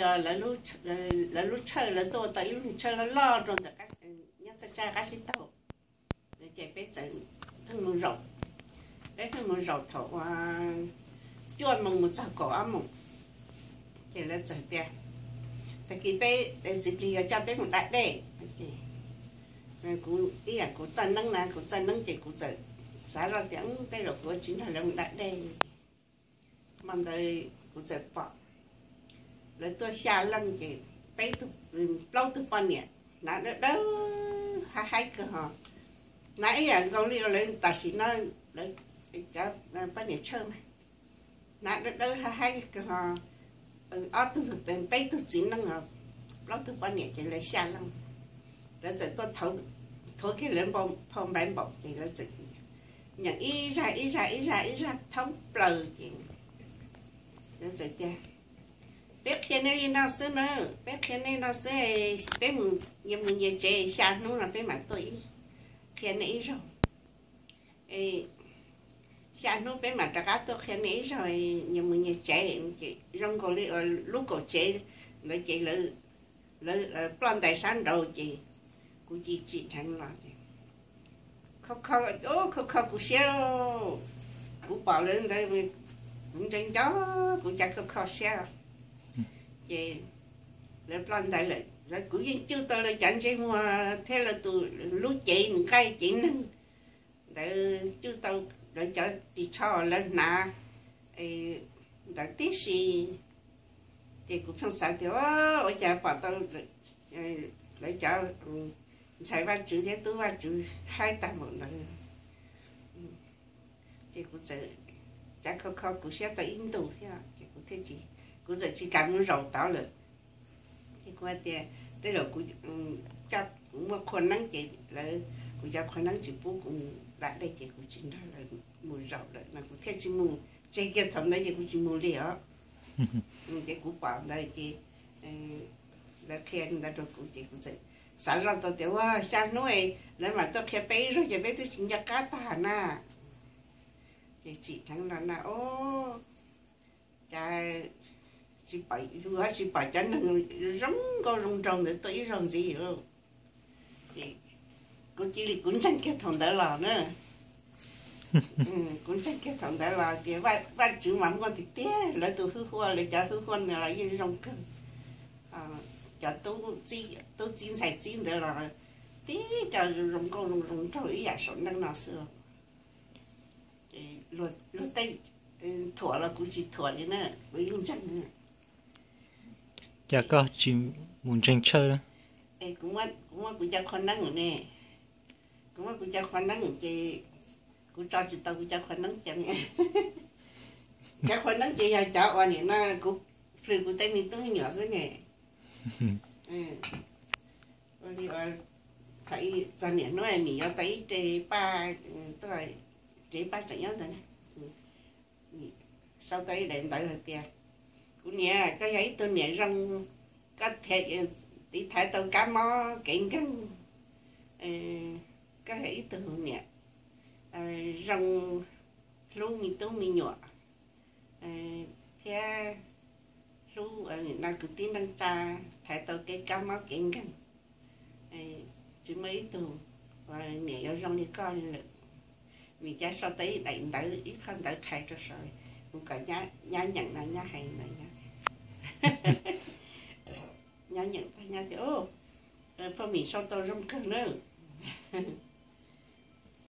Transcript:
lawv lub tshawj, lawv tuaj ua tau ib lub tshawj loj loj rau ntawm nyob txaj tsaj qab tsib taug. Ces peb txawm pheej mus zaum, peb pheej mus zaum thaum ua cuaj moos mus txog kaum ob moos. Ces lawv txawm tias, tag kis peb, txiv plig yuav coj peb mus da dej. Kuv ib yam kuv txawj neeb na, kuv txawj neeb ces kuv txawm xav zoj tias tej zaum kuv tsis nrog lawv mus da dej. Hmo ntawd kuv txawm pom lawv tuaj xya leej ces peb tug, plaub tug poj niam hnav dawb dawb haib haib kawg ho, hnav ib yam nkaus li lawv tam sim no lawv cov poj niam tshawj mas, hnav dawb dawb haib haib kawg ho, ob tug, peb tug txiv neej os, plaub tug poj niam ces lawv xya leej. Lawv txawm tuaj thuav kiag lawv phau npaiv npaum ces lawv txawm nyeem ib zaj ib zaj ib zaj ib zaj thoob plaws ces lawv txawm tias, peb qhia nej li no xwb na, peb qhia nej no xwb, peb mus nyias mus nyias tsev, xya hnub no peb mam tuaj ib, qhia nej ib zaug. Xya hnub peb mam rov qab tuaj qhia nej ib zaug, nyias mus nyias tsev. Ces zoo nkaus li lub kaum tsev ntawd ces lawv ploj ntais sab nraud ces kuv cia tsim dheev los ces kho kho, kho kho kuv siab. Kuv pom lawv ntawd, kuv ntsia nco kuv cas kho kho siab. Ces lawv ploj ntais lawm, kuv yeej cwj tau lawv cov ntsej muag thiab lawv tus lub cev nqaij cev neeg ntawd, cwj tau lawv cov ris tsho lawv hnav ntawd tib si. Ces kuv pheej xav tias ua cas pom tau lawv cov ntxhais Vajtswv thiab tub Vajtswv haib tag npaum ntawd. Ces kuv txawm, cav kho kho kuv siab tau ib ntus thiab ces kuv thiaj tsis, kuv txawm tsis kam mus zaum tod lawm. Ces kuv hais tias tej zaum kuv, kuv muaj qhua neeb ces lawv, kuv cov qhua neeb tsis pub kuv da dej ces kuv tsis nrog lawv mus zaum lawm no kuv thiaj tsis mus, tseg kiag thaum ntawd ces kuv tsis mus li os. Ces kuv pom ntawd ces lawv qhia li ntawd rau kuv ces kuv txawm xav zoj tau tias ua xya hnub lawv mam tuaj qhia peb ib zaug ces peb twb tsis nco qab tag na. Ces tsim dheev los na, o, cas tsis pom, yus tsis pom cov neeg zoo nkauj zoo nraug ntawd tuaj ib zaug ntxiv. Ces kuv cia li kuv ntseeg kiag thaum ntawd los na. Kuv ntseeg kiag thaum ntawd los tias Vajtswv mas muaj tiag tiag, lawv tus hwj huaj, lawv cov hwj huaj no los yeej zoo kawg. Cov tub txib ntxhais txib ntawd los tib co zoo nkauj zoo nraug ib yam saum neej no xwb. Luag tej thuam los kuv tsis thuam li na, kuv yeej ntseeg. Cas koj tsis mus ntseeg tshawj? Kuv muab kuv cov qhua neeb ne, kuv muab kuv cov qhua neeb ces kuv tso tsis tau kuv cov qhua neeb ces cov qhua neeb ces yog cov uas nim no kuv plhws kuv tej me tub me nyuam xwb ne. Ua li, thaum txog niam hnub Mim yuav tau ib re paj, tuaj, re paj tseem nyob ntawd na, sau tau ib daim ntawv hais tias, kuv niam, koj yog ib tug niam zoo, koj tiv thaiv tau kab mob kev nkeeg, koj yog ib tug niam zoo, hlub me tub me nyuam, thiab hlub no kwv tij neej tsa, thaiv tau kev kab mob kev nkeeg. Tsis muaj ib tug niam yuav zoo li koj li lawm. Vim cas sau tau ib daim ntawv, ib qho ntawv qhais rau saum, mus kom nyab nyeem no nyab hais ntawd, nyab nyeem tag nyab tias, poj Mim sau tau zoo kawg nawb.